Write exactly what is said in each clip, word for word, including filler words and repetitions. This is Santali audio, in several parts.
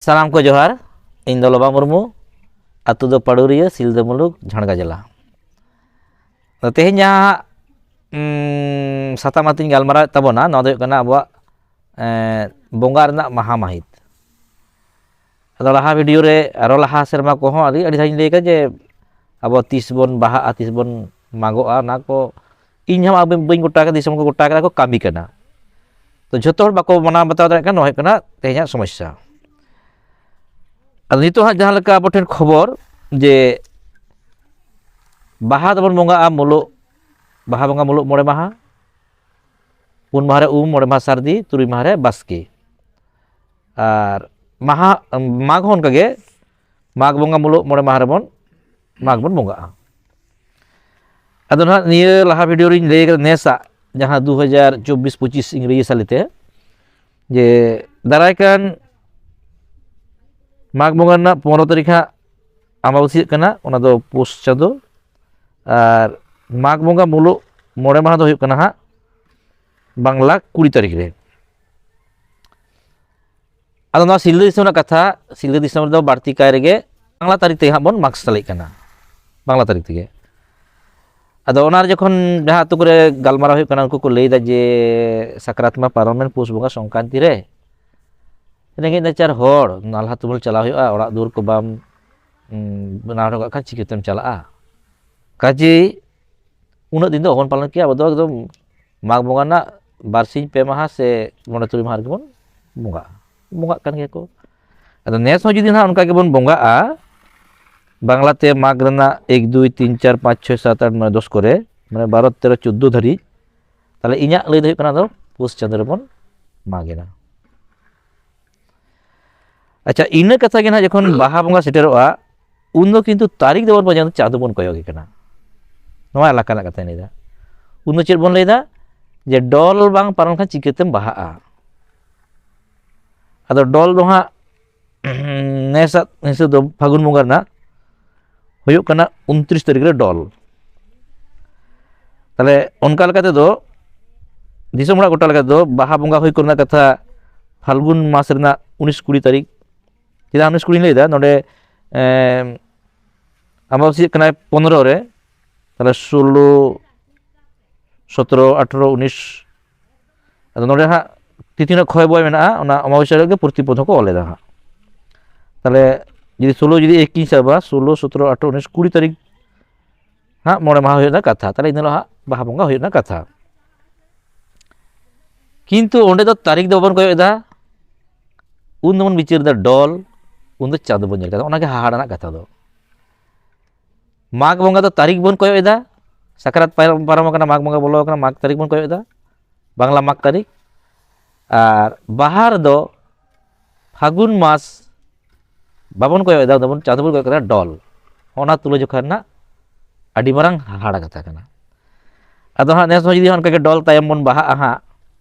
ᱥᱟᱱᱟᱢ ᱠᱚ ᱡᱚᱦᱟᱨ᱾ ᱤᱧ ᱫᱚ ᱞᱚᱵᱟ ᱢᱩᱨᱢᱩ, ᱟᱹᱛᱩ ᱫᱚ ᱯᱟᱹᱰᱩᱨᱤᱭᱟᱹ, ᱥᱤᱞᱫᱟᱹ ᱢᱩᱞᱩᱠ, ᱡᱷᱟᱲᱜᱨᱟᱢ ᱡᱮᱞᱟ᱾ ᱟᱫᱚ ᱛᱮᱦᱮᱧ ᱡᱟᱦᱟᱸ, ᱩᱸ, ᱥᱟᱛᱟᱢ ᱟᱛᱮᱧ ᱜᱟᱞᱢᱟᱨᱟᱣᱮᱫ ᱛᱟᱵᱚᱱᱟ, ᱱᱚᱣᱟ ᱫᱚ ᱦᱩᱭᱩᱜ ᱠᱟᱱᱟ ᱟᱵᱚᱣᱟᱜ, ᱮᱸ, ᱵᱚᱸᱜᱟ ᱨᱮᱱᱟᱜ ᱢᱟᱦᱟ ᱢᱟᱹᱦᱤᱛ᱾ ᱟᱫᱚ ᱞᱟᱦᱟ ᱵᱷᱤᱰᱤᱭᱳ ᱨᱮ, ᱟᱨᱚ ᱞᱟᱦᱟ ᱥᱮᱨᱢᱟ ᱠᱚᱦᱚᱸ ᱟᱹᱰᱤ, ᱟᱹᱰᱤ ᱫᱷᱟᱣ ᱤᱧ ᱞᱟᱹᱭ ᱠᱟᱫᱟ ᱡᱮ ᱟᱵᱚ ᱛᱤᱥ ᱵᱚᱱ ᱵᱟᱦᱟᱜᱼᱟ, ᱛᱤᱥ ᱵᱚᱱ ᱢᱟᱜᱚᱜᱼᱟ, ᱚᱱᱟ ᱠᱚ ᱤᱧ ᱦᱚᱸ ᱵᱟᱹᱧ ᱜᱚᱴᱟ ᱠᱟᱫᱟ, ᱫᱤᱥᱚᱢ ᱠᱚ ᱜᱚᱴᱟ ᱠᱟᱫᱟ ᱠᱚ, ᱠᱟᱹᱢᱤ ᱠᱟᱱᱟ᱾ ᱛᱚ ᱡᱷᱚᱛᱚ ᱦᱚᱲ ᱵᱟᱠᱚ ᱢᱟᱱᱟᱣ ᱵᱟᱛᱟᱣ ᱫᱟᱲᱮᱭᱟᱜ ᱠᱟᱱᱟ, ᱱᱚᱣᱟ ᱦᱩᱭᱩᱜ ᱠᱟᱱᱟ ᱛᱮᱦᱮᱧᱟᱜ ᱥᱚᱢᱚᱥᱥᱟ᱾ ᱟᱫᱚ ᱱᱤᱛᱚᱜ ᱦᱟᱸᱜ ᱡᱟᱦᱟᱸ ᱞᱮᱠᱟ ᱟᱵᱚ ᱴᱷᱮᱱ ᱠᱷᱚᱵᱚᱨ ᱡᱮ ᱵᱟᱦᱟ ᱫᱚᱵᱚᱱ ᱵᱚᱸᱜᱟᱜᱼᱟ ᱢᱩᱞᱩᱜ, ᱵᱟᱦᱟ ᱵᱚᱸᱜᱟ ᱢᱩᱞᱩᱜ ᱢᱚᱬᱮ ᱢᱟᱦᱟ, ᱯᱩᱱ ᱢᱟᱦᱟ ᱨᱮ ᱩᱢ, ᱢᱚᱬᱮ ᱢᱟᱦᱟ ᱥᱟᱹᱨᱫᱤ, ᱛᱩᱨᱩᱭ ᱢᱟᱦᱟ ᱨᱮ ᱵᱟᱥᱠᱮ᱾ ᱟᱨ ᱢᱟᱦᱟ, ᱢᱟᱜᱽ ᱦᱚᱸ ᱚᱱᱠᱟᱜᱮ, ᱢᱟᱜᱽ ᱵᱚᱸᱜᱟ ᱢᱩᱞᱩᱜ ᱢᱚᱬᱮ ᱢᱟᱦᱟ ᱨᱮᱵᱚᱱ, ᱢᱟᱜᱽ ᱵᱚᱱ ᱵᱚᱸᱜᱟᱜᱼᱟ᱾ ᱟᱫᱚ ᱱᱟᱦᱟᱜ ᱱᱤᱭᱟᱹ ᱞᱟᱦᱟ ᱵᱷᱤᱰᱤᱭᱳ ᱨᱤᱧ ᱞᱟᱹᱭ ᱠᱟᱫᱟ ᱱᱮᱥᱟᱜ ᱡᱟᱦᱟᱸ ᱫᱩ ᱦᱟᱡᱟᱨ ᱪᱚᱵᱵᱤᱥ ᱯᱚᱸᱪᱤᱥ ᱤᱝᱨᱮᱡᱤ ᱥᱟᱞᱮᱛᱮ, ᱡᱮ ᱫᱟᱨᱟᱭ ᱠᱟᱱ ᱢᱟᱜᱽ ᱵᱚᱸᱜᱟ ᱨᱮᱱᱟᱜ ᱯᱚᱱᱨᱚ ᱛᱟᱹᱨᱤᱠᱷ ᱦᱟᱸᱜ ᱟᱢᱵᱟᱵᱟᱹᱥᱭᱟᱹᱜ ᱠᱟᱱᱟ, ᱚᱱᱟ ᱫᱚ ᱯᱩᱥ ᱪᱟᱸᱫᱚ᱾ ᱟᱨ ᱢᱟᱜᱽ ᱵᱚᱸᱜᱟ ᱢᱩᱞᱩᱜ ᱢᱚᱬᱮ ᱢᱟᱦᱟ ᱫᱚ ᱦᱩᱭᱩᱜ ᱠᱟᱱᱟ ᱦᱟᱸᱜ ᱵᱟᱝᱞᱟ ᱠᱩᱲᱤ ᱛᱟᱹᱨᱤᱠᱷ ᱨᱮ᱾ ᱟᱫᱚ ᱱᱚᱣᱟ ᱥᱤᱞᱫᱟᱹ ᱫᱤᱥᱚᱢ ᱨᱮᱱᱟᱜ ᱠᱟᱛᱷᱟ, ᱥᱤᱞᱫᱟᱹ ᱫᱤᱥᱚᱢ ᱨᱮᱫᱚ ᱵᱟᱹᱲᱛᱤ ᱠᱟᱭ ᱨᱮᱜᱮ ᱵᱟᱝᱞᱟ ᱛᱟᱹᱨᱤᱠᱷ ᱛᱮᱜᱮ ᱦᱟᱸᱜ ᱵᱚᱱ ᱢᱟᱜᱽ ᱥᱟᱞᱮᱜ ᱠᱟᱱᱟ, ᱵᱟᱝᱞᱟ ᱛᱟᱹᱨᱤᱠᱷ ᱛᱮᱜᱮ᱾ ᱟᱫᱚ ᱚᱱᱟ ᱨᱮ ᱡᱚᱠᱷᱚᱱ ᱡᱟᱦᱟᱸ ᱟᱹᱛᱩ ᱠᱚᱨᱮ ᱜᱟᱞᱢᱟᱨᱟᱣ ᱦᱩᱭᱩᱜ ᱠᱟᱱᱟ, ᱩᱱᱠᱩ ᱠᱚ ᱞᱟᱹᱭᱫᱟ ᱡᱮ ᱥᱟᱠᱨᱟᱛ ᱢᱟ ᱯᱟᱨᱚᱢᱮᱱ ᱯᱩᱥ ᱵᱚᱸᱜᱟ ᱥᱚᱝᱠᱨᱟᱱᱛᱤ ᱨᱮ, ᱨᱮᱸᱜᱮᱡ ᱱᱟᱪᱟᱨ ᱦᱚᱲ ᱱᱟᱞᱦᱟ ᱛᱩᱢᱟᱹᱞ ᱪᱟᱞᱟᱣ ᱦᱩᱭᱩᱜᱼᱟ, ᱚᱲᱟᱜ ᱫᱩᱣᱟᱹᱨ ᱠᱚ ᱵᱟᱢ, ᱩᱸ, ᱵᱮᱱᱟᱣ ᱦᱚᱴᱚ ᱠᱟᱜ ᱠᱷᱟᱱ ᱪᱤᱠᱟᱹᱛᱮᱢ ᱪᱟᱞᱟᱜᱼᱟ? ᱠᱟᱡᱮ ᱩᱱᱟᱹᱜ ᱫᱤᱱ ᱫᱚ ᱵᱟᱵᱚᱱ ᱯᱟᱞᱚᱱ ᱠᱮᱭᱟ, ᱟᱵᱚ ᱫᱚ ᱮᱠᱫᱚᱢ ᱢᱟᱜᱽ ᱵᱚᱸᱜᱟ ᱨᱮᱱᱟᱜ ᱵᱟᱨᱥᱤᱧ ᱯᱮ ᱢᱟᱦᱟ ᱥᱮ ᱢᱚᱬᱮ ᱛᱩᱨᱩᱭ ᱢᱟᱦᱟ ᱨᱮᱜᱮ ᱵᱚᱱ ᱵᱚᱸᱜᱟᱜᱼᱟ, ᱵᱚᱸᱜᱟᱜ ᱠᱟᱱ ᱜᱮᱭᱟ ᱠᱚ᱾ ᱟᱫᱚ ᱱᱮᱥ ᱦᱚᱸ ᱡᱩᱫᱤ ᱱᱟᱦᱟᱜ ᱚᱱᱠᱟ ᱜᱮᱵᱚᱱ ᱵᱚᱸᱜᱟᱜᱼᱟ, ᱵᱟᱝᱞᱟᱛᱮ ᱢᱟᱜᱽ ᱨᱮᱱᱟᱜ ᱮᱠ, ᱫᱩᱭ, ᱛᱤᱱ, ᱪᱟᱨ, ᱯᱟᱸᱪ, ᱪᱷᱚᱭ, ᱥᱟᱛ, ᱟᱴ, ᱱᱚᱭ, ᱫᱚᱥ ᱠᱚᱨᱮ, ᱢᱟᱱᱮ ᱵᱟᱨᱚ, ᱛᱮᱨᱚ, ᱪᱳᱫᱽᱫᱳ ᱫᱷᱟᱹᱨᱤᱡ, ᱛᱟᱦᱞᱮ ᱤᱧᱟᱹᱜ ᱞᱟᱹᱭ ᱫᱚ ᱦᱩᱭᱩᱜ ᱠᱟᱱᱟ ᱟᱫᱚ ᱯᱩᱥ ᱪᱟᱸᱫᱳ ᱨᱮᱵᱚᱱ ᱢᱟᱜᱽ ᱮᱫᱟ᱾ ᱟᱪᱪᱷᱟ, ᱤᱱᱟᱹ ᱠᱟᱛᱷᱟ ᱜᱮ ᱱᱟᱦᱟᱜ ᱡᱚᱠᱷᱚᱱ ᱵᱟᱦᱟ ᱵᱚᱸᱜᱟ ᱥᱮᱴᱮᱨᱚᱜᱼᱟ, ᱩᱱ ᱫᱚ ᱠᱤᱱᱛᱩ ᱛᱟᱹᱨᱤᱠᱷ ᱫᱚ ᱵᱟᱵᱚᱱ ᱯᱟᱸᱡᱟ, ᱪᱟᱸᱫᱚ ᱵᱚᱱ ᱠᱚᱭᱚᱜ ᱜᱮ ᱠᱟᱱᱟ᱾ ᱱᱚᱣᱟ ᱮᱞᱟᱠᱟ ᱨᱮᱱᱟᱜ ᱠᱟᱛᱷᱟᱧ ᱞᱟᱹᱭᱫᱟ᱾ ᱩᱱ ᱫᱚ ᱪᱮᱫ ᱵᱚᱱ ᱞᱟᱹᱭᱫᱟ? ᱡᱮ ᱰᱚᱞ ᱵᱟᱝ ᱯᱟᱨᱚᱢ ᱞᱮᱠᱷᱟᱱ ᱪᱤᱠᱟᱹᱛᱮᱢ ᱵᱟᱦᱟᱜᱼᱟ? ᱟᱫᱚ ᱰᱚᱞ ᱫᱚ ᱦᱟᱸᱜ ᱱᱮᱥᱟᱜ ᱦᱤᱥᱟᱹᱵ ᱫᱚ ᱯᱷᱟᱹᱜᱩᱱ ᱵᱚᱸᱜᱟ ᱨᱮᱱᱟᱜ ᱦᱩᱭᱩᱜ ᱠᱟᱱᱟ ᱩᱱᱛᱨᱤᱥ ᱛᱟᱹᱨᱤᱠᱷ ᱨᱮ ᱰᱚᱞ᱾ ᱛᱟᱦᱞᱮ ᱚᱱᱠᱟ ᱞᱮᱠᱟ ᱛᱮᱫᱚ ᱫᱤᱥᱚᱢ ᱦᱚᱲᱟᱜ ᱜᱚᱴᱟ ᱞᱮᱠᱟ ᱛᱮᱫᱚ ᱵᱟᱦᱟ ᱵᱚᱸᱜᱟ ᱦᱩᱭ ᱠᱚᱨᱮᱱᱟᱜ ᱠᱟᱛᱷᱟ ᱯᱷᱟᱞᱜᱩᱱ ᱢᱟᱥ ᱨᱮᱱᱟᱜ ᱩᱱᱤᱥ ᱠᱩᱲᱤ ᱛᱟᱹᱨᱤᱠᱷ, ᱪᱮᱫᱟᱜ ᱩᱱᱤᱥ ᱠᱩᱲᱤᱧ ᱞᱟᱹᱭᱫᱟ? ᱱᱚᱰᱮ ᱮᱢ, ᱟᱢᱵᱟᱵᱟᱹᱥᱭᱟᱹ ᱠᱟᱱᱟᱭ ᱯᱚᱱᱨᱚ ᱨᱮ, ᱛᱟᱦᱚᱞᱮ ᱥᱳᱞᱳ, ᱥᱚᱛᱨᱚ, ᱟᱴᱷᱨᱚ, ᱩᱱᱤᱥ, ᱟᱫᱚ ᱱᱚᱰᱮ ᱦᱟᱸᱜ ᱛᱤᱛᱷᱤ ᱨᱮᱱᱟᱜ ᱠᱷᱚᱭ ᱵᱚᱭ ᱢᱮᱱᱟᱜᱼᱟ, ᱚᱱᱟ ᱚᱢᱟᱵᱟᱹᱥᱭᱟᱹ ᱨᱮᱜᱮ ᱯᱨᱚᱛᱤᱯᱚᱫ ᱦᱚᱸᱠᱚ ᱚᱞ ᱮᱫᱟ ᱦᱟᱸᱜ᱾ ᱛᱟᱦᱚᱞᱮ ᱡᱩᱫᱤ ᱥᱳᱞᱳ ᱡᱩᱫᱤ ᱮᱠᱤᱧ ᱥᱟᱵᱟ, ᱥᱳᱞᱳ, ᱥᱚᱛᱨᱚ, ᱟᱴᱷᱨᱚ, ᱩᱱᱤᱥ, ᱠᱩᱲᱤ ᱛᱟᱹᱨᱤᱠᱷ ᱦᱟᱸᱜ ᱢᱚᱬᱮ ᱢᱟᱦᱟ ᱦᱩᱭᱩᱜ ᱨᱮᱱᱟᱜ ᱠᱟᱛᱷᱟ, ᱛᱟᱦᱚᱞᱮ ᱤᱱᱟᱹ ᱦᱤᱞᱳᱜ ᱦᱟᱸᱜ ᱵᱟᱦᱟ ᱵᱚᱸᱜᱟ ᱦᱩᱭᱩᱜ ᱨᱮᱱᱟᱜ ᱠᱟᱛᱷᱟ᱾ ᱠᱤᱱᱛᱩ ᱚᱸᱰᱮ ᱫᱚ ᱛᱟᱹᱨᱤᱠᱷ ᱫᱚ ᱵᱟᱵᱚᱱ ᱠᱚᱭᱚᱜ ᱮᱫᱟ, ᱩᱱ ᱫᱚᱵᱚᱱ ᱵᱤᱪᱟᱹᱨ ᱮᱫᱟ ᱰᱚᱞ, ᱩᱱ ᱫᱚ ᱪᱟᱸᱫᱚ ᱵᱚᱱ ᱧᱮᱞ ᱠᱟᱫᱟ᱾ ᱚᱱᱟᱜᱮ ᱦᱟᱦᱟᱲᱟ ᱨᱮᱱᱟᱜ ᱠᱟᱛᱷᱟ ᱫᱚ᱾ ᱢᱟᱜᱽ ᱵᱚᱸᱜᱟ ᱫᱚ ᱛᱟᱹᱨᱤᱠᱷ ᱵᱚᱱ ᱠᱚᱭᱚᱜ ᱮᱫᱟ, ᱥᱟᱠᱨᱟᱛ ᱯᱟᱨᱚᱢ ᱯᱟᱨᱚᱢ ᱟᱠᱟᱱᱟ, ᱢᱟᱜᱽ ᱵᱚᱸᱜᱟ ᱵᱚᱞᱚ ᱟᱠᱟᱱᱟ, ᱢᱟᱜᱽ ᱛᱟᱹᱨᱤᱠᱷ ᱵᱚᱱ ᱠᱚᱭᱚᱜ ᱮᱫᱟ, ᱵᱟᱝᱞᱟ ᱢᱟᱜᱽ ᱛᱟᱹᱨᱤᱠᱷ᱾ ᱟᱨ ᱵᱟᱦᱟ ᱨᱮᱫᱚ ᱯᱷᱟᱹᱜᱩᱱ ᱢᱟᱥ ᱵᱟᱵᱚᱱ ᱠᱚᱭᱚᱜ ᱮᱫᱟ, ᱫᱚᱵᱚᱱ ᱪᱟᱸᱫᱚ ᱵᱚᱱ ᱠᱚᱭᱚᱜ ᱠᱟᱫᱟ ᱰᱚᱞ᱾ ᱚᱱᱟ ᱛᱩᱞᱟᱹᱡᱚᱠᱷᱟ ᱨᱮᱱᱟᱜ ᱟᱹᱰᱤ ᱢᱟᱨᱟᱝ ᱦᱟᱦᱟᱲᱟ ᱠᱟᱛᱷᱟ ᱠᱟᱱᱟ᱾ ᱟᱫᱚ ᱦᱟᱸᱜ ᱱᱮᱥ ᱦᱚᱸ ᱡᱩᱫᱤ ᱚᱱᱠᱟᱜᱮ ᱰᱚᱞ ᱛᱟᱭᱚᱢ ᱵᱚᱱ ᱵᱟᱦᱟᱜᱼᱟ ᱦᱟᱸᱜ,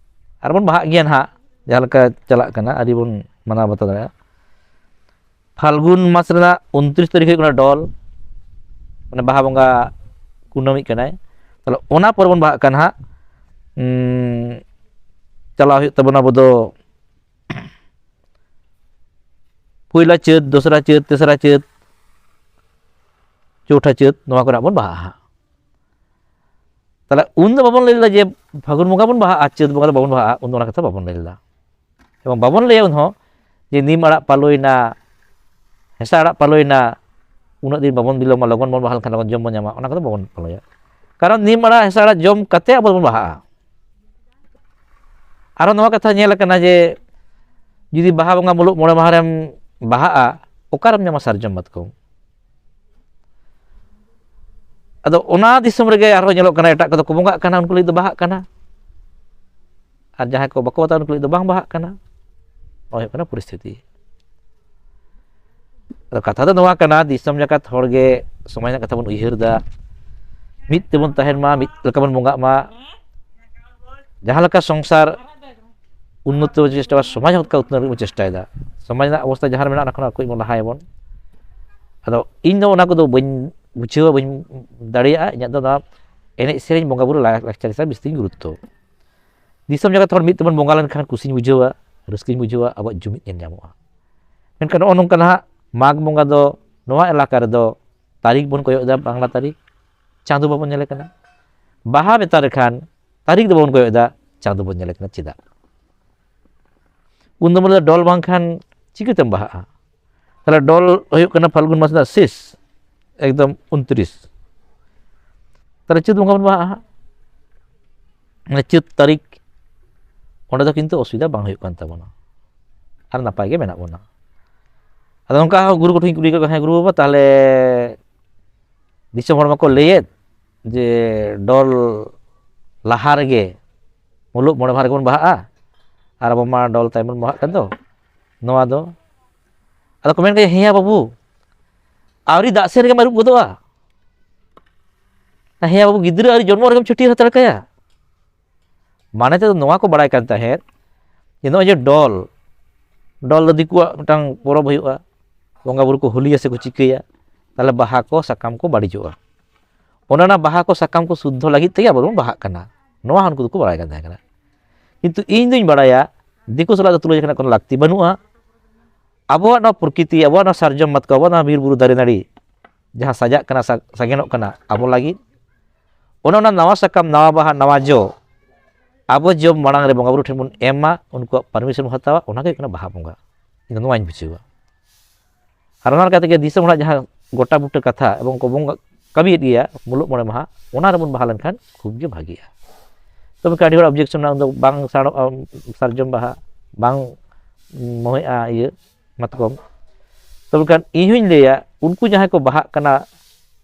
ᱟᱨ ᱵᱚᱱ ᱵᱟᱦᱟᱜ ᱜᱮᱭᱟ ᱦᱟᱸᱜ, ᱡᱟᱦᱟᱸ ᱞᱮᱠᱟ ᱪᱟᱞᱟᱜ ᱠᱟᱱᱟ, ᱟᱹᱣᱨᱤ ᱵᱚᱱ ᱢᱟᱱᱟᱣ ᱵᱟᱛᱟᱣ ᱫᱟᱲᱮᱭᱟᱜᱼᱟ᱾ ᱯᱷᱟᱞᱜᱩᱱ ᱢᱟᱥ ᱨᱮᱱᱟᱜ ᱩᱱᱛᱨᱤᱥ ᱛᱟᱹᱨᱤᱠᱷ ᱦᱩᱭᱩᱜ ᱠᱟᱱᱟ ᱰᱚᱞ, ᱢᱟᱱᱮ ᱵᱟᱦᱟ ᱵᱚᱸᱜᱟ ᱠᱩᱱᱟᱹᱢᱤᱜ ᱠᱟᱱᱟᱭ᱾ ᱛᱟᱦᱚᱞᱮ ᱚᱱᱟ ᱯᱚᱨ ᱵᱚᱱ ᱵᱟᱦᱟᱜ ᱠᱟᱱᱟ ᱦᱟᱸᱜ᱾ ᱩᱸ, ᱪᱟᱞᱟᱣ ᱦᱩᱭᱩᱜ ᱛᱟᱵᱚᱱᱟ ᱟᱵᱚ ᱫᱚ ᱯᱩᱭᱞᱟ ᱪᱟᱹᱛ, ᱫᱚᱥᱨᱟ ᱪᱟᱹᱛ, ᱛᱮᱥᱨᱟ ᱪᱟᱹᱛ, ᱪᱳᱣᱴᱷᱟ ᱪᱟᱹᱛ, ᱱᱚᱣᱟ ᱠᱚᱨᱮ ᱵᱚᱱ ᱵᱟᱦᱟᱜᱼᱟ ᱦᱟᱸᱜ᱾ ᱛᱟᱦᱚᱞᱮ ᱩᱱ ᱫᱚ ᱵᱟᱵᱚᱱ ᱞᱟᱹᱭ ᱞᱮᱫᱟ ᱡᱮ ᱯᱷᱟᱹᱜᱩᱱ ᱵᱚᱸᱜᱟ ᱵᱚᱱ ᱵᱟᱦᱟᱜᱼᱟ, ᱪᱟᱹᱛ ᱵᱚᱸᱜᱟ ᱫᱚ ᱵᱟᱵᱚᱱ ᱵᱟᱦᱟᱜᱼᱟ, ᱩᱱ ᱫᱚ ᱚᱱᱟ ᱠᱟᱛᱷᱟ ᱵᱟᱵᱚᱱ ᱞᱟᱹᱭ ᱞᱮᱫᱟ᱾ ᱮᱵᱚᱝ ᱵᱟᱵᱚᱱ ᱞᱟᱹᱭᱟ ᱩᱱ ᱦᱚᱸ ᱡᱮ ᱱᱤᱢ ᱟᱲᱟᱜ ᱯᱟᱞᱚᱭᱮᱱᱟ, ᱦᱮᱸᱥᱟᱜ ᱟᱲᱟᱜ ᱯᱟᱞᱚᱭᱮᱱᱟ, ᱩᱱᱟᱹᱜ ᱫᱤᱱ ᱵᱟᱵᱚᱱ ᱵᱤᱞᱚᱢᱟ, ᱞᱚᱜᱚᱱ ᱵᱚᱱ ᱵᱟᱦᱟ ᱞᱮᱠᱷᱟᱱ ᱞᱚᱜᱚᱱ ᱡᱚᱢ ᱵᱚᱱ ᱧᱟᱢᱟ, ᱚᱱᱟ ᱠᱚᱫᱚ ᱵᱟᱵᱚᱱ ᱯᱟᱞᱚᱭᱟ᱾ ᱠᱟᱨᱚᱱ ᱱᱤᱢ ᱟᱲᱟᱜ ᱦᱮᱸᱥᱟᱜ ᱟᱲᱟᱜ ᱡᱚᱢ ᱠᱟᱛᱮ ᱟᱵᱚ ᱵᱚᱱ ᱵᱟᱦᱟᱜᱼᱟ᱾ ᱟᱨᱦᱚᱸ ᱱᱚᱣᱟ ᱠᱟᱛᱷᱟ ᱧᱮᱞ ᱟᱠᱟᱱᱟ ᱡᱮ ᱡᱩᱫᱤ ᱵᱟᱦᱟ ᱵᱚᱸᱜᱟ ᱢᱩᱞᱩᱜ ᱢᱚᱬᱮ ᱢᱟᱦᱟ ᱨᱮᱢ ᱵᱟᱦᱟᱜᱼᱟ, ᱚᱠᱟᱨᱮᱢ ᱧᱟᱢᱟ ᱥᱟᱨᱡᱚᱢ ᱢᱟᱛᱠᱚᱢ? ᱟᱫᱚ ᱚᱱᱟ ᱫᱤᱥᱚᱢ ᱨᱮᱜᱮ ᱟᱨᱦᱚᱸ ᱧᱮᱞᱚᱜ ᱠᱟᱱᱟ, ᱮᱴᱟᱜ ᱠᱚᱫᱚ ᱠᱚ ᱵᱚᱸᱜᱟᱜ ᱠᱟᱱᱟ, ᱩᱱᱠᱩ ᱞᱟᱹᱜᱤᱫ ᱫᱚ ᱵᱟᱦᱟᱜ ᱠᱟᱱᱟ, ᱟᱨ ᱡᱟᱦᱟᱸᱭ ᱠᱚ ᱵᱟᱠᱚ ᱵᱟᱛᱟᱣᱟ ᱩᱱᱠᱩ ᱞᱟᱹᱜᱤᱫ ᱫᱚ ᱵᱟᱝ ᱵᱟᱦᱟᱜ ᱠᱟᱱᱟ᱾ ᱱᱚᱣᱟ ᱦᱩᱭᱩᱜ ᱠᱟᱱᱟ ᱯᱚᱨᱤᱥᱛᱷᱤᱛᱤ᱾ ᱟᱫᱚ ᱠᱟᱛᱷᱟ ᱫᱚ ᱱᱚᱣᱟ ᱠᱟᱱᱟ, ᱫᱤᱥᱚᱢ ᱡᱟᱠᱟᱛ ᱦᱚᱲ ᱜᱮ ᱥᱚᱢᱟᱡᱽ ᱨᱮᱱᱟᱜ ᱠᱟᱛᱷᱟ ᱵᱚᱱ ᱩᱭᱦᱟᱹᱨ ᱮᱫᱟ, ᱢᱤᱫ ᱛᱮᱵᱚᱱ ᱛᱟᱦᱮᱱ ᱢᱟ, ᱢᱤᱫ ᱞᱮᱠᱟ ᱵᱚᱱ ᱵᱚᱸᱜᱟᱜ ᱢᱟ᱾ ᱡᱟᱦᱟᱸ ᱞᱮᱠᱟ ᱥᱚᱝᱥᱟᱨ ᱩᱱᱱᱚᱛᱤ ᱵᱚᱱ ᱪᱮᱥᱴᱟᱭᱟ, ᱥᱚᱢᱟᱡᱽ ᱦᱚᱸ ᱚᱱᱠᱟ ᱩᱛᱱᱟᱹᱣ ᱞᱟᱹᱜᱤᱫ ᱵᱚᱱ ᱪᱮᱥᱴᱟᱭᱮᱫᱟ᱾ ᱥᱚᱢᱟᱡᱽ ᱨᱮᱱᱟᱜ ᱚᱵᱚᱥᱛᱟ ᱡᱟᱦᱟᱸ ᱨᱮ ᱢᱮᱱᱟᱜᱼᱟ, ᱚᱱᱟ ᱠᱷᱚᱱᱟᱜ ᱠᱟᱹᱡ ᱵᱚᱱ ᱞᱟᱦᱟᱭᱟᱵᱚᱱ᱾ ᱟᱫᱚ ᱤᱧ ᱫᱚ ᱚᱱᱟ ᱠᱚᱫᱚ ᱵᱟᱹᱧ ᱵᱩᱡᱷᱟᱹᱣᱟ, ᱵᱟᱹᱧ ᱫᱟᱲᱮᱭᱟᱜᱼᱟ᱾ ᱤᱧᱟᱹᱜ ᱫᱚ ᱱᱚᱣᱟ ᱮᱱᱮᱡ ᱥᱮᱨᱮᱧ, ᱵᱚᱸᱜᱟ ᱵᱩᱨᱩ, ᱞᱟᱭ-, ᱞᱟᱠᱪᱟᱨ ᱪᱮᱛᱟᱱ ᱵᱤᱥᱛᱤᱧ ᱜᱩᱨᱩᱛᱛᱚ᱾ ᱫᱤᱥᱚᱢ ᱡᱟᱠᱟᱛ ᱦᱚᱲ ᱢᱤᱫ ᱛᱮᱵᱚᱱ ᱵᱚᱸᱜᱟ ᱞᱮᱱᱠᱷᱟᱱ ᱠᱩᱥᱤᱧ ᱵᱩᱡᱷᱟᱹᱣᱟ, ᱨᱟᱹᱥᱠᱟᱹᱧ ᱵᱩᱡᱷᱟᱹᱣᱟ, ᱟᱵᱚᱣᱟᱜ ᱡᱩᱢᱤᱫ ᱧᱮᱞ ᱧᱟᱢᱚᱜᱼᱟ᱾ ᱢᱮᱱᱠᱷᱟᱱ ᱱᱚᱜᱼᱚ ᱱᱚᱝᱠᱟ ᱱᱟᱦᱟᱜ ᱢᱟᱜᱽ ᱵᱚᱸᱜᱟ ᱫᱚ ᱱᱚᱣᱟ ᱮᱞᱟᱠᱟ ᱨᱮᱫᱚ ᱛᱟᱹᱨᱤᱠᱷ ᱵᱚᱱ ᱠᱚᱭᱚᱜ ᱮᱫᱟ, ᱵᱟᱝᱞᱟ ᱛᱟᱹᱨᱤᱠᱷ, ᱪᱟᱸᱫᱚ ᱵᱟᱵᱚᱱ ᱧᱮᱞᱮ ᱠᱟᱱᱟ᱾ ᱵᱟᱦᱟ ᱵᱮᱛᱟᱨ ᱨᱮᱠᱷᱟᱱ ᱛᱟᱹᱨᱤᱠᱷ ᱫᱚ ᱵᱟᱵᱚᱱ ᱠᱚᱭᱚᱜ ᱮᱫᱟ, ᱪᱟᱸᱫᱚ ᱵᱚᱱ ᱧᱮᱞᱮ ᱠᱟᱱᱟ᱾ ᱪᱮᱫᱟᱜ? ᱩᱱ ᱫᱚ ᱵᱚᱞᱮ ᱰᱚᱞ ᱵᱟᱝᱠᱷᱟᱱ ᱪᱤᱠᱟᱹᱛᱮᱢ ᱵᱟᱦᱟᱜᱼᱟ? ᱛᱟᱦᱚᱞᱮ ᱰᱚᱞ ᱦᱩᱭᱩᱜ ᱠᱟᱱᱟ ᱯᱷᱟᱞᱜᱩᱱ ᱢᱟᱥ ᱨᱮᱱᱟᱜ ᱥᱮᱥ, ᱮᱠᱫᱚᱢ ᱩᱱᱛᱨᱤᱥ᱾ ᱛᱟᱦᱚᱞᱮ ᱪᱟᱹᱛ ᱵᱚᱸᱜᱟ ᱵᱚᱱ ᱵᱟᱦᱟᱜᱼᱟ ᱦᱟᱸᱜ᱾ ᱢᱟᱱᱮ ᱪᱟᱹᱛ ᱛᱟᱹᱨᱤᱠᱷ, ᱚᱸᱰᱮ ᱫᱚ ᱠᱤᱱᱛᱩ ᱚᱥᱩᱵᱤᱫᱷᱟ ᱵᱟᱝ ᱦᱩᱭᱩᱜ ᱠᱟᱱ ᱛᱟᱵᱚᱱᱟ, ᱟᱨ ᱱᱟᱯᱟᱭ ᱜᱮ ᱢᱮᱱᱟᱜ ᱵᱚᱱᱟ᱾ ᱟᱫᱚ ᱱᱚᱝᱠᱟ ᱦᱚᱸ ᱜᱩᱨᱩ ᱠᱚᱴᱷᱮᱱ ᱠᱩᱞᱤ ᱠᱚ, "ᱦᱮᱸ ᱜᱩᱨᱩ ᱵᱟᱵᱟ, ᱛᱟᱦᱚᱞᱮ ᱫᱤᱥᱚᱢ ᱦᱚᱲ ᱢᱟᱠᱚ ᱞᱟᱹᱭᱮᱫ ᱡᱮ ᱰᱚᱞ ᱞᱟᱦᱟ ᱨᱮᱜᱮ ᱢᱩᱞᱩᱜ ᱢᱚᱬᱮ ᱢᱟᱦᱟ ᱨᱮᱜᱮ ᱵᱚᱱ ᱵᱟᱦᱟᱜᱼᱟ, ᱟᱨ ᱟᱵᱚ ᱢᱟ ᱰᱚᱞ ᱛᱟᱭᱚᱢ ᱵᱚᱱ ᱵᱟᱦᱟᱜ ᱠᱟᱱ ᱫᱚ, ᱱᱚᱣᱟ ᱫᱚ?" ᱟᱫᱚ ᱠᱚ ᱢᱮᱱ ᱠᱮᱫᱟ, "ᱦᱮᱸᱭᱟ ᱵᱟᱹᱵᱩ, ᱟᱹᱣᱨᱤ ᱫᱟᱜ ᱥᱮᱱ ᱨᱮᱜᱮᱢ ᱟᱹᱨᱩᱵ ᱜᱚᱫᱚᱜᱼᱟ᱾ ᱦᱮᱸᱭᱟ ᱵᱟᱹᱵᱩ, ᱜᱤᱫᱽᱨᱟᱹ ᱟᱹᱣᱨᱤ ᱡᱚᱱᱢᱚ ᱨᱮᱜᱮᱢ ᱪᱷᱟᱹᱴᱭᱟᱹᱨ ᱦᱟᱛᱟᱲ ᱠᱟᱭᱟ?" ᱢᱟᱱᱮ ᱛᱮᱫᱚ ᱱᱚᱣᱟ ᱠᱚ ᱵᱟᱲᱟᱭ ᱠᱟᱱ ᱛᱟᱦᱮᱸᱫ ᱡᱮ ᱱᱚᱜᱼᱚᱭ ᱡᱮ ᱰᱚᱞ, ᱰᱚᱞ ᱫᱚ ᱫᱤᱠᱩᱣᱟᱜ ᱢᱤᱫᱴᱟᱝ ᱯᱚᱨᱚᱵᱽ ᱦᱩᱭᱩᱜᱼᱟ, ᱵᱚᱸᱜᱟ ᱵᱩᱨᱩ ᱠᱚ ᱦᱳᱞᱤᱭᱟ ᱥᱮ ᱠᱚ ᱪᱤᱠᱟᱹᱭᱟ, ᱛᱟᱦᱚᱞᱮ ᱵᱟᱦᱟ ᱠᱚ ᱥᱟᱠᱟᱢ ᱠᱚ ᱵᱟᱹᱲᱤᱡᱚᱜᱼᱟ᱾ ᱚᱱᱮ ᱚᱱᱟ ᱵᱟᱦᱟ ᱠᱚ ᱥᱟᱠᱟᱢ ᱠᱚ ᱥᱩᱫᱽᱫᱷᱚ ᱞᱟᱹᱜᱤᱫ ᱛᱮᱜᱮ ᱟᱵᱚ ᱵᱚᱱ ᱵᱟᱦᱟᱜ ᱠᱟᱱᱟ, ᱱᱚᱣᱟ ᱦᱚᱸ ᱩᱱᱠᱩ ᱫᱚᱠᱚ ᱵᱟᱲᱟᱭ ᱠᱟᱱ ᱛᱟᱦᱮᱸ ᱠᱟᱱᱟ᱾ ᱠᱤᱱᱛᱩ ᱤᱧ ᱫᱩᱧ ᱵᱟᱲᱟᱭᱟ, ᱫᱤᱠᱩ ᱥᱟᱞᱟᱜ ᱫᱚ ᱛᱩᱞᱟᱹᱡᱚᱠᱷᱟ ᱨᱮᱱᱟᱜ ᱠᱳᱱᱳ ᱞᱟᱹᱠᱛᱤ ᱵᱟᱹᱱᱩᱜᱼᱟ᱾ ᱟᱵᱚᱣᱟᱜ ᱱᱚᱣᱟ ᱯᱨᱚᱠᱤᱛᱤ, ᱟᱵᱚᱣᱟᱜ ᱱᱚᱣᱟ ᱥᱟᱨᱡᱚᱢ ᱢᱟᱛᱠᱚᱢ, ᱟᱵᱚᱣᱟᱜ ᱱᱚᱣᱟ ᱵᱤᱨ ᱵᱩᱨᱩ ᱫᱟᱨᱮ ᱱᱟᱹᱲᱤ ᱡᱟᱦᱟᱸ ᱥᱟᱡᱟᱜ ᱠᱟᱱᱟ, ᱥᱟ-, ᱥᱟᱜᱮᱱᱚᱜ ᱠᱟᱱᱟ ᱟᱵᱚ ᱞᱟᱹᱜᱤᱫ, ᱚᱱᱮ ᱚᱱᱟ ᱱᱟᱣᱟ ᱥᱟᱠᱟᱢ, ᱱᱟᱣᱟ ᱵᱟᱦᱟ, ᱱᱟᱣᱟ ᱡᱚ ᱟᱵᱚ ᱡᱚᱢ ᱢᱟᱲᱟᱝ ᱨᱮ ᱵᱚᱸᱜᱟ ᱵᱩᱨᱩ ᱴᱷᱮᱱ ᱵᱚᱱ ᱮᱢᱟ, ᱩᱱᱠᱩᱣᱟᱜ ᱯᱟᱨᱢᱤᱥᱚᱱ ᱵᱚᱱ ᱦᱟᱛᱟᱣᱟ, ᱚᱱᱟ ᱜᱮ ᱦᱩᱭᱩᱜ ᱠᱟᱱᱟ ᱵᱟᱦᱟ ᱵᱚᱸᱜᱟ᱾ ᱤᱧ ᱫᱚ ᱱᱚᱣᱟᱧ ᱵᱩᱡᱷᱟᱹᱣᱟ᱾ ᱟᱨ ᱚᱱᱟ ᱞᱮᱠᱟ ᱛᱮᱜᱮ ᱫᱤᱥᱚᱢ ᱦᱚᱲᱟᱜ ᱡᱟᱦᱟᱸ ᱜᱚᱴᱟ ᱵᱩᱴᱟᱹ ᱠᱟᱛᱷᱟ ᱮᱵᱚᱝ ᱠᱚ ᱵᱚᱸᱜᱟ ᱠᱟᱹᱢᱤᱭᱮᱫ ᱜᱮᱭᱟ ᱢᱩᱞᱩᱜ ᱢᱚᱬᱮ ᱢᱟᱦᱟ, ᱚᱱᱟ ᱨᱮᱵᱚᱱ ᱵᱟᱦᱟ ᱞᱮᱱᱠᱷᱟᱱ ᱠᱷᱩᱵᱽ ᱜᱮ ᱵᱷᱟᱜᱤᱜᱼᱟ᱾ ᱛᱚᱵᱮ ᱠᱷᱟᱱ ᱟᱹᱰᱤ ᱦᱚᱲ ᱚᱵᱡᱮᱠᱥᱚᱱ ᱢᱮᱱᱟᱜᱼᱟ, ᱩᱱᱫᱚ ᱵᱟᱝ ᱥᱟᱲᱚᱜᱼᱟ ᱥᱟᱨᱡᱚᱢ ᱵᱟᱦᱟ, ᱵᱟᱝ ᱢᱚᱦᱮᱜᱼᱟ ᱤᱭᱟᱹ ᱢᱟᱛᱠᱚᱢ᱾ ᱛᱚᱵᱮ ᱠᱷᱟᱱ ᱤᱧ ᱦᱚᱧ ᱞᱟᱹᱭᱟ, ᱩᱱᱠᱩ ᱡᱟᱦᱟᱸᱭ ᱠᱚ ᱵᱟᱦᱟᱜ ᱠᱟᱱᱟ,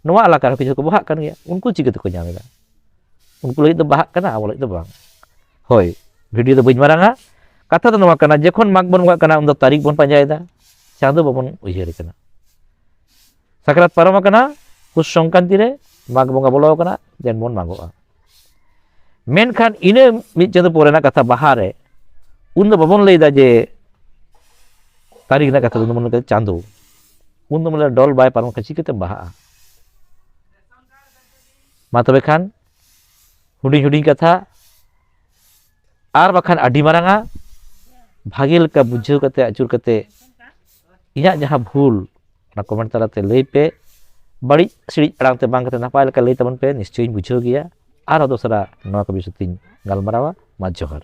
ᱱᱚᱣᱟ ᱮᱞᱟᱠᱟ ᱨᱮᱦᱚᱸ ᱠᱤᱪᱷᱩ ᱠᱚ ᱵᱟᱦᱟᱜ ᱠᱟᱱ ᱜᱮᱭᱟ, ᱩᱱᱠᱩ ᱪᱤᱠᱟᱹ ᱛᱮᱠᱚ ᱧᱟᱢ ᱮᱫᱟ? ᱩᱱᱠᱩ ᱞᱟᱹᱜᱤᱫ ᱫᱚ ᱵᱟᱦᱟᱜ ᱠᱟᱱᱟ, ᱟᱵᱚ ᱞᱟᱹᱜᱤᱫ ᱫᱚ ᱵᱟᱝ᱾ ᱦᱳᱭ, ᱵᱷᱤᱰᱤᱭᱳ ᱫᱚ ᱵᱟᱹᱧ ᱢᱟᱨᱟᱝᱟ᱾ ᱠᱟᱛᱷᱟ ᱫᱚ ᱱᱚᱣᱟ ᱠᱟᱱᱟ, ᱡᱚᱠᱷᱚᱱ ᱢᱟᱜᱽ ᱵᱚᱱ ᱵᱚᱸᱜᱟᱜ ᱠᱟᱱᱟ, ᱩᱱᱫᱚ ᱛᱟᱹᱨᱤᱠᱷ ᱵᱚᱱ ᱯᱟᱸᱡᱟᱭᱮᱫᱟ, ᱪᱟᱸᱫᱚ ᱵᱟᱵᱚᱱ ᱩᱭᱦᱟᱹᱨᱮ ᱠᱟᱱᱟ᱾ ᱥᱟᱠᱨᱟᱛ ᱯᱟᱨᱚᱢ ᱟᱠᱟᱱᱟ, ᱯᱩᱥ ᱥᱚᱝᱠᱨᱟᱱᱛᱤ ᱨᱮ ᱢᱟᱜᱽ ᱵᱚᱸᱜᱟ ᱵᱚᱞᱚ ᱟᱠᱟᱱᱟ, ᱫᱮᱱ ᱵᱚᱱ ᱢᱟᱜᱚᱜᱼᱟ᱾ ᱢᱮᱱᱠᱷᱟᱱ ᱤᱱᱟᱹ ᱢᱤᱫ ᱪᱟᱸᱫᱚ ᱯᱚᱨᱮ ᱨᱮᱱᱟᱜ ᱠᱟᱛᱷᱟ, ᱵᱟᱦᱟ ᱨᱮ, ᱩᱱ ᱫᱚ ᱵᱟᱵᱚᱱ ᱞᱟᱹᱭᱫᱟ ᱡᱮ ᱛᱟᱹᱨᱤᱠᱷ ᱨᱮᱱᱟᱜ ᱠᱟᱛᱷᱟ ᱫᱚ, ᱩᱱ ᱫᱚᱵᱚᱱ ᱞᱟᱹᱭᱫᱟ ᱪᱟᱸᱫᱚ᱾ ᱩᱱ ᱫᱚ ᱵᱚᱞᱮ ᱰᱚᱞ ᱵᱟᱭ ᱯᱟᱨᱚᱢ ᱠᱷᱟᱱ ᱪᱤᱠᱟᱹᱛᱮᱢ ᱵᱟᱦᱟᱜᱼᱟ? ᱢᱟ ᱛᱚᱵᱮ ᱠᱷᱟᱱ ᱦᱩᱰᱤᱧ ᱦᱩᱰᱤᱧ ᱠᱟᱛᱷᱟ, ᱟᱨ ᱵᱟᱠᱷᱟᱱ ᱟᱹᱰᱤ ᱢᱟᱨᱟᱝᱟ, ᱵᱷᱟᱜᱮ ᱞᱮᱠᱟ ᱵᱩᱡᱷᱟᱹᱣ ᱠᱟᱛᱮ, ᱟᱹᱪᱩᱨ ᱠᱟᱛᱮ ᱤᱧᱟᱹᱜ ᱡᱟᱦᱟᱸ ᱵᱷᱩᱞ, ᱚᱱᱟ ᱠᱚᱢᱮᱱᱴ ᱛᱟᱞᱟᱛᱮ ᱞᱟᱹᱭ ᱯᱮ᱾ ᱵᱟᱹᱲᱤᱡ ᱥᱤᱲᱤᱡ ᱟᱲᱟᱝ ᱛᱮ ᱵᱟᱝ ᱠᱟᱛᱮ ᱱᱟᱯᱟᱭ ᱞᱮᱠᱟ ᱞᱟᱹᱭ ᱛᱟᱵᱚᱱ ᱯᱮ, ᱱᱤᱥᱪᱚᱭᱤᱧ ᱵᱩᱡᱷᱟᱹᱣ ᱜᱮᱭᱟ᱾ ᱟᱨᱦᱚᱸ ᱫᱚᱥᱨᱟ ᱱᱚᱣᱟ ᱠᱚ ᱵᱤᱥᱚᱭ ᱛᱤᱧ ᱜᱟᱞᱢᱟᱨᱟᱣᱟ᱾ ᱢᱟ ᱡᱚᱦᱟᱨ᱾